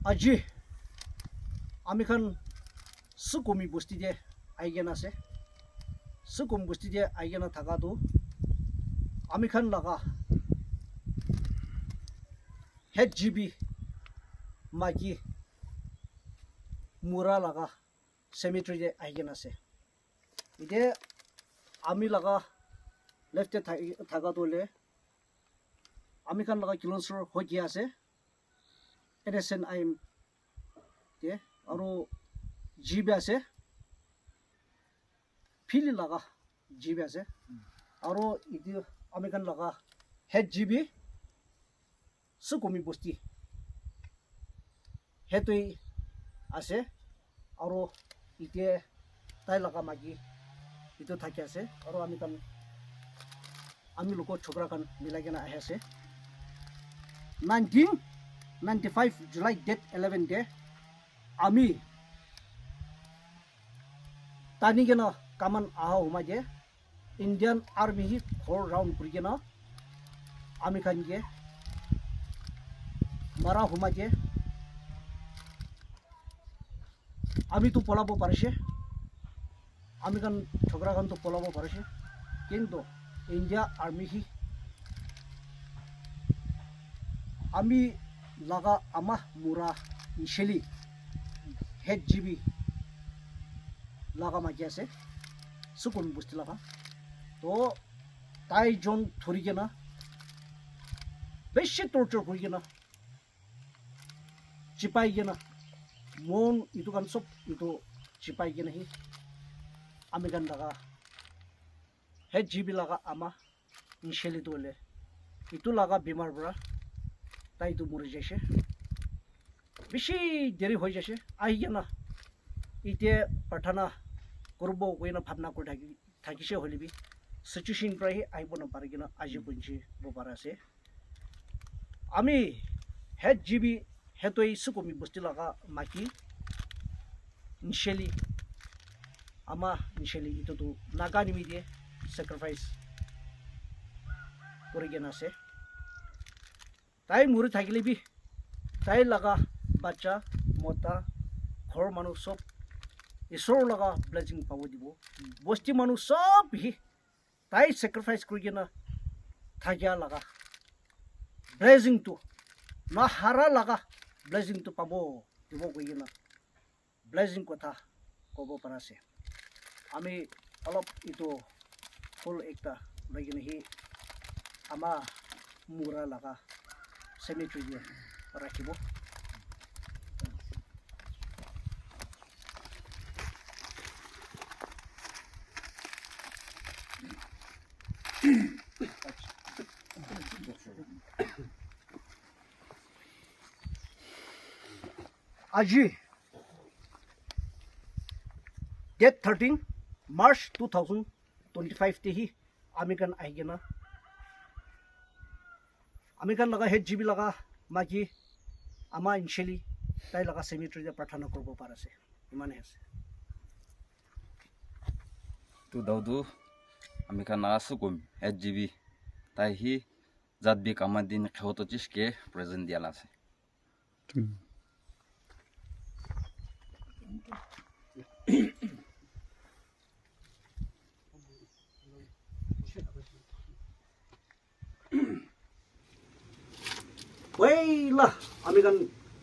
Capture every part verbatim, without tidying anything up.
Aji ami khan Sukumi bosti te ahi kena ase. Sukumi bosti te ahi kena thaka tu ami khan laga H G B maiki mura laga cemetery te ahi kena ase. Ite ami laga left te thaki- thaka tu hoile ami khan laga Kilonser hoikia ase, N S N I M te, aru G B ase, Philly laga G B ase, aru itu ami khan laga head G B Sukumi bosti hetui ase, aru ite tai laga maiki itu thaki ase, aru ami khan ami logo chokra khan milai kena ahi ase. Nineteen ninety five July date eleven te ami tani kena kaman aha huma ke Indian Army hi ghor round kuri kena ami khan ke mara huma ke ami tu polabo parishe, ami khan chokra khan tu polabo parishe, kintu India Army hi ami laga ama mura nisheli head G B laga maiki ase, Sukun bosti laga. To tai jon thori kena bishi torture kuri kena chipai kena mon itu khan sob itu chipai kena hi ami khan laga head G B laga ama nisheli tu hoile itu laga bimar para tai tu mori jaise. Bishi deri hoi jaise. Ahi kena ite prarthana kuribo koina bhabna kuri thaki thakise hoile bi situation para hi ahibo na pari kena aji punji bo para ase. Ami head G B hetoi Sukumi bosti laga maiki nisheli ama nisheli itu tu Naga nimite sacrifice kuri kena ase. Tai mori thakile bi tai laga bacha mota ghor manu sob isor laga blessing pabo dibo. Bosti manu sob hi tai sacrifice kuri kena thakia laga blessing tu na hara laga blessing tu pabo dibo koi kena blessing kotha kobo para ase. Ami olop itu phul ekta loi kena hi ama mura laga cemetery te rakhibo. Aji date thirteen March two thousand twenty five te hi ami khan ahi kena ami khan laga head G B laga maiki ama nisheli tai laga cemetery te prarthana kuribo para ase. Imane ase. Tu daudu ami khan laga Sukumi head G B tai hi jat bi kama din khewo to chis ke present dia la ase. Poila ami khan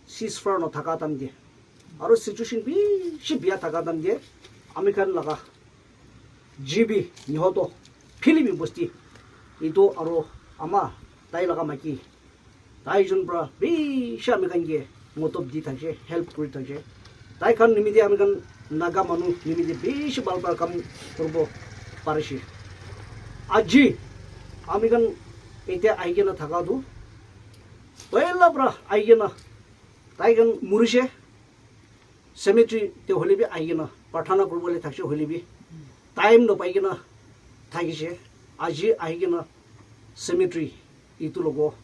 ceasefire no thaka time te aru situation bishi bia thaka time te ami khan laga G B nihoto Philimi bosti itu aru ama tai laga maiki tai jun pra bishi ami khan ke motob di thakse, help kuri thakse. Tai khan nimite ami khan Naga manu nimite bishi bhal bhal kam kuribo parise. Aji ami khan etiya ahi kena thaka tu poila pra ahi kena tai khan murise. Cemetery te hoile bi ahi kena prarthana kuribole thakise hoile bi time no pai kena thakise. Aji ahi kena cemetery itu logo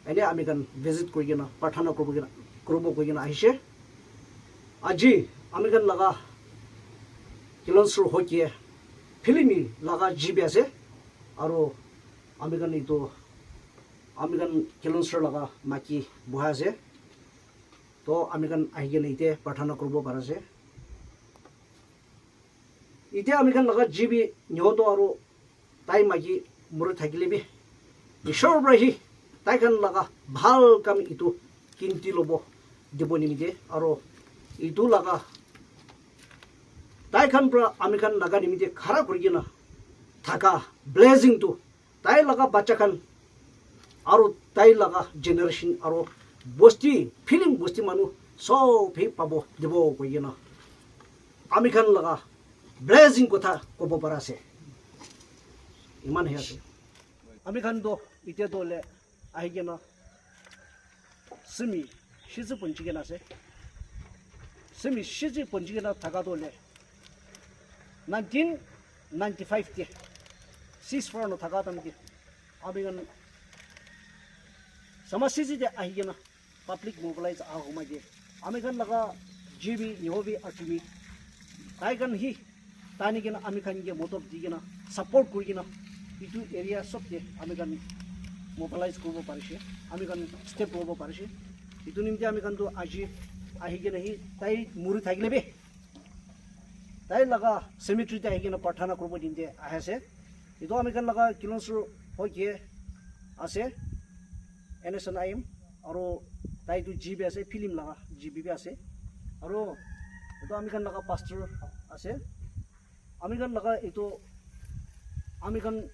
ene ami khan visit kuri kena prarthana kuribo kena kuribo koi kena ahise. Aji ami khan laga Kilonser hoikiye Philimi laga G B ase aru ami khan itu ami khan Kilonser laga maiki buha ase. To ami khan ahi kena ite prarthana kuribo pari ase. Ite ami khan laga G B nyoto aro tai maki muri thakile bi, Ishwar pra hi tai khan laga bhal kam itu kinti lobo dibo nimite aro itu laga tai khan pra ami khan laga nimite khara kuri kena thaka blessing tu tai laga bacha khan aro tai laga generation aro bosti, Philem bosti manu sob hi pabo dibo koi kena ami khan laga blessing kotha kobo para ase. Iman he ase. Ami khan to ite to le ahi kena simi shizu punji kena ase. Simi shizu punji kena thaka to le nineteen ninety-five te ceasefire no thaka tam ke ami khan sama shizu te ahi kena public mobilize aha huma ke ami khan laga G B, Nyobi, Achumi tai khan hi tani kena ami khan ke motob di kena support kuri kena itu area sob te ami khan mobilize kuribo parishe, ami khan step lobo parishe. Itu nimite ami khan to aji ahi kena hi tai muri thakile be tai laga cemetery te ahi kena prarthana kuribo nimite ahi ase. Itu ami khan laga Kilonser hoi ke ase, N S N I M, aro tai tu G B ase, Philem laga G B bi ase. Aro itu ami khan laga pastor ase. Ami khan laga itu ami khan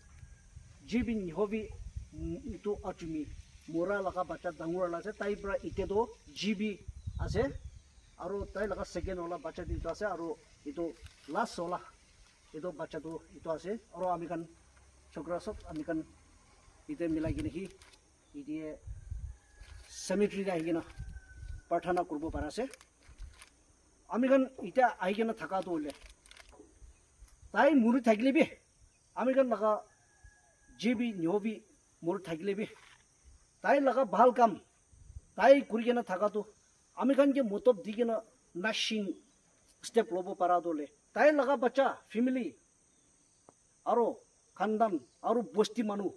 G B Nyobi itu Achumi mura laga bacha dangor la ase. Tai pra ite to G B ase. Aro tai laga second wala bacha duita ase. Aro itu last wala itu bacha tu itu ase. Aro ami khan chokra sob ami khan ite milai kena hi ite cemetery te ahi kena prarthana kuribo para ase. Ami khan ite ahi kena thaka tu hoile tai muri thakile bi ami khan laga G B Nyobi muri thakile bi tai laga bhal kam tai kuri kena thaka tu ami khan ke motob di kena nashin step lobo para tu le tai laga bacha family aro khandan aro bosti manu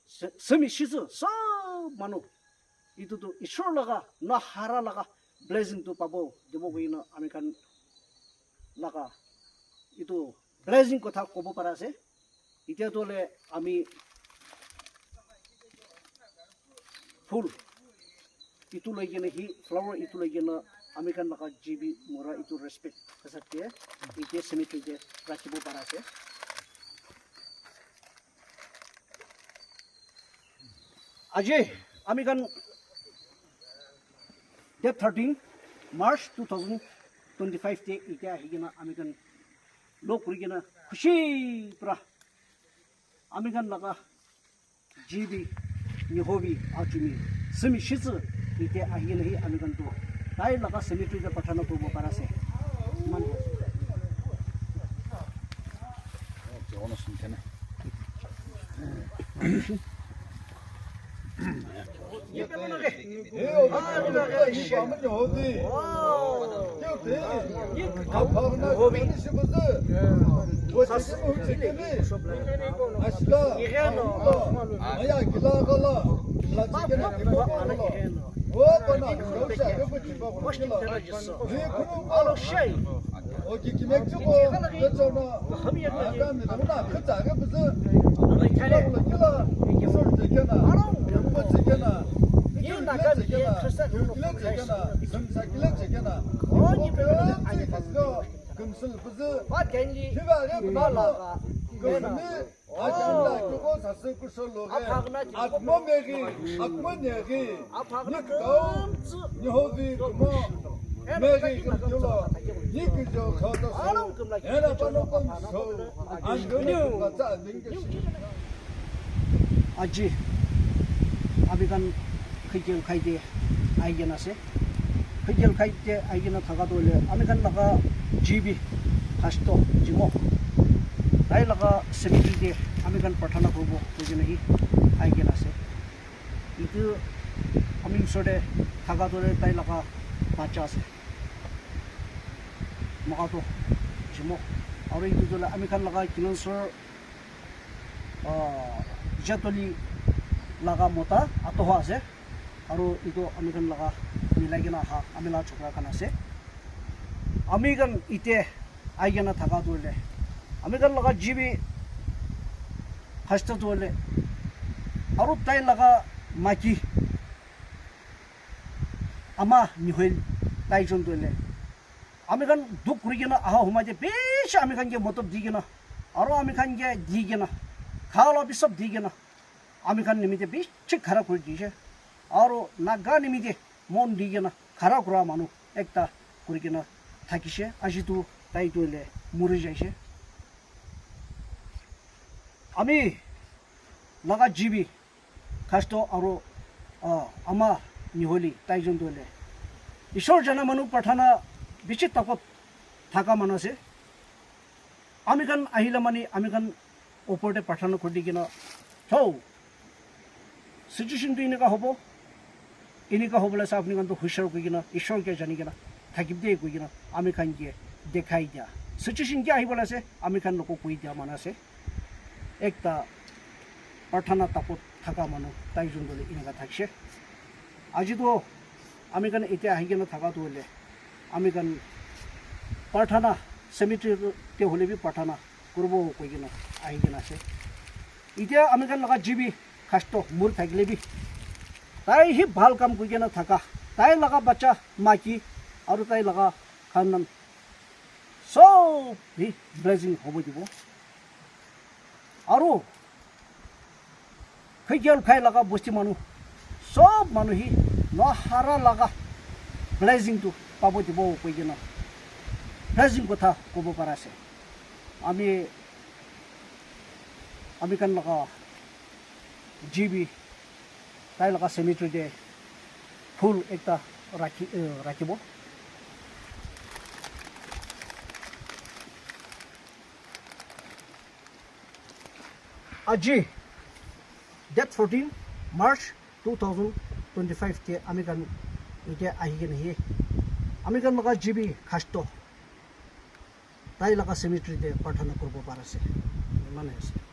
se- semi shizu sob manu itu tu Ishwar laga na hara laga blessing tu pabo dibo koi na ami khan laga itu blessing kotha kobo para ase. Itya to le ami phul itu loi kena hi flower itu loi kena ami khan laga G B mura itu respect kasat ke itya cemetery te rakhibo para ase. Aji ami khan date thirteen March two thousand twenty-five te itya ahi kena ami khan log kuri kena khushi pra ami khan laga G B Nyobi Achumi semi shizu ite ahi kena hi ami khan tu tai laga cemetery te prarthana kuribo para ase. Iman. Aji ami khan Khikil khai te ahi kena ase. Khikil khai te ahi kena thaka tu hoile ami khan laga G B Hasto Jimo tai laga cemetery te ami khan prarthana kuribo koi kena hi ahi kena ase. Itu ami usor te thaka tu hoile tai laga bacha ase. Moka tu Jimo aro itu tu hoile ami khan laga Kilonser ah, Jatoli laga mota atoho ase. Aro etu ami khan laga milai kena aha ami laga chokra khan ase. Ami khan ite ahi kena thaka tu hoile, ami khan laga jibi hasta tu hoile, aro tai laga maki ama Niholi tai jon tu hoile, ami khan dukh kuri kena aha humai te bishi ami khan ke modot di kena, aro ami khan ke di kena, kha la bi sob di kena, ami khan nimite bishi khara kuri dishe. Aro Naga nimite mon di kena khara kura manu ekta kuri kena thakishe. Aji tu tai tu hoile muri jaishe. Ami laga jibi khasto aro, ah, ama Niholi tai jon tu hoile Ishwar jana manu prarthana bishi takot thaka manu ase. Ami khan ahila mani ami khan opor te prarthana kuri di kena, "Chao, situation tu eneka hobo, eneka hobo la ase, apni khan tu hushar kuri kena, Ishwar ke jani kena thakib de," kuri kena ami khan ke dekhai dia. Situation ke ahi bola ase, ami khan loko koi dia manu ase. Ekta prarthana takot thaka manu tai jon tu hoile eneka thakishe. Aji tu ami khan ite ahi kena thaka tu hoile, ami khan prarthana, cemetery te hoile bi prarthana kuribo koi kena ahi kena ase. Itya ami khan laga jibi khasto muri thakile bi, tai hi bhal kam kuri kena thaka, tai laga bacha maki aro tai laga khandan sob hi blessing hobo dibo. Aro Khikyal khai laga bosti manu, sob manu hi nohara laga blessing tu pabo dibo koi kena blessing kotha kobo para ase. Ami, ami khan laga jibi tai laga cemetery te phul ekta rakhi, eh, rakhibo. Aji, date fourteen March two thousand twenty-five te ami khan ite ahi kena hi ami khan laga jibi khasto tai laga cemetery te prarthana kuribo para ase. Imane ase.